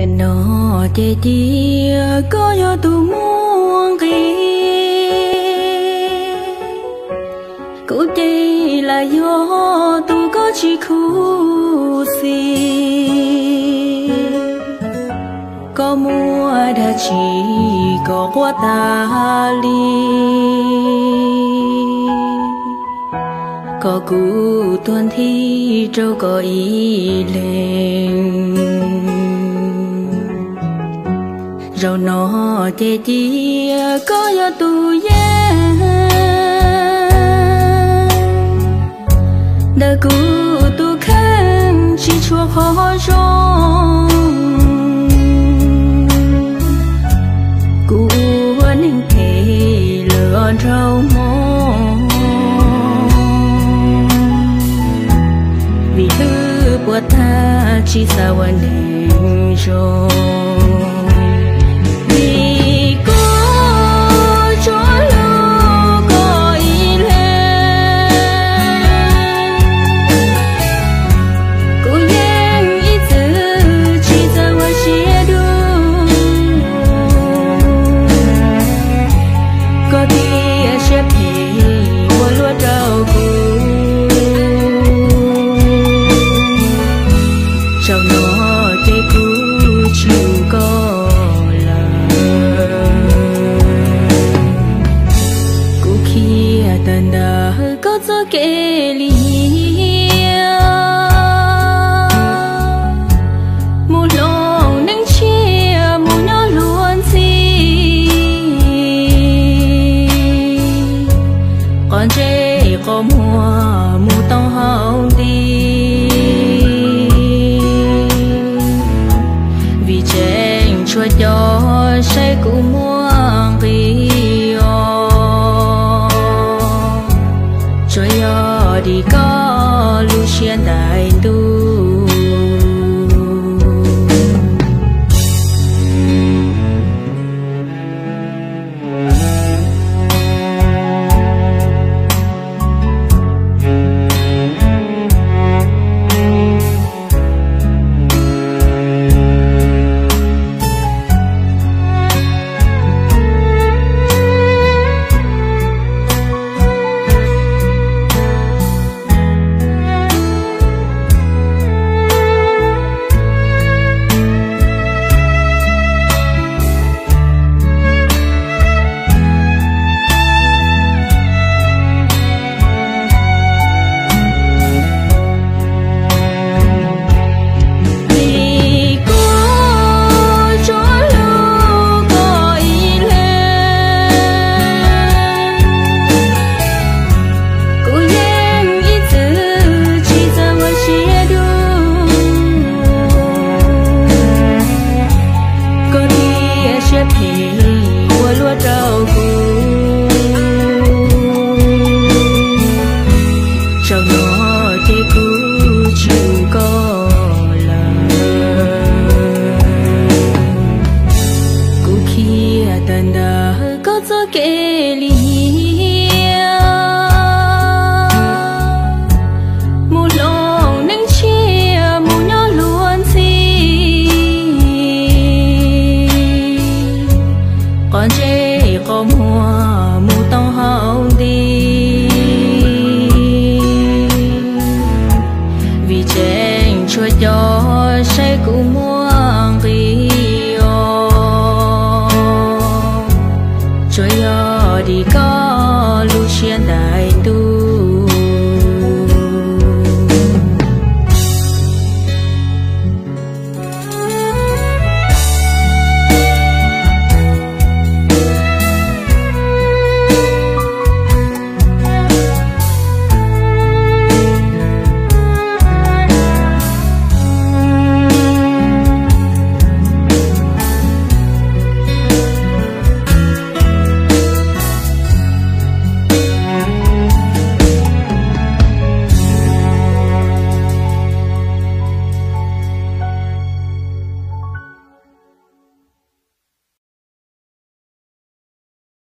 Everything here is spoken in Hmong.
Nim no ces cia koj yog tus muaj nqis, kuv ces lam yog tus koj tsis khuv xim. Koj muaj dab tsi kom quaj tas li, kom kuv tuag nthi rau koj ib leeg. Zaum no ces cia koj yog tus yeej ntawm kuv tus kheej tsis tshua qhov zoo. Kuv ua neeg phem lawm os nraug hmoob, vim hlwb puas tag tsis xav ua neeg zoo. Vim koj tsuas hlub koj ib leeg, kuv yeej ib txwm tsis txawj ua siab dub. Koj tias siab phem ua luaj rau kuv, zaum no ces kuv tsis hlub koj lawm. Kuv khiav tawm ntawm koj txoj kev lim hiam, mus hloov neej tshiab mus nyob luag ntxhi, qhov ntsej qhov muag mus tau hauv nti, vim tseem tshuav cov saib kuv muaj nqis os. Tsuas yog dim koj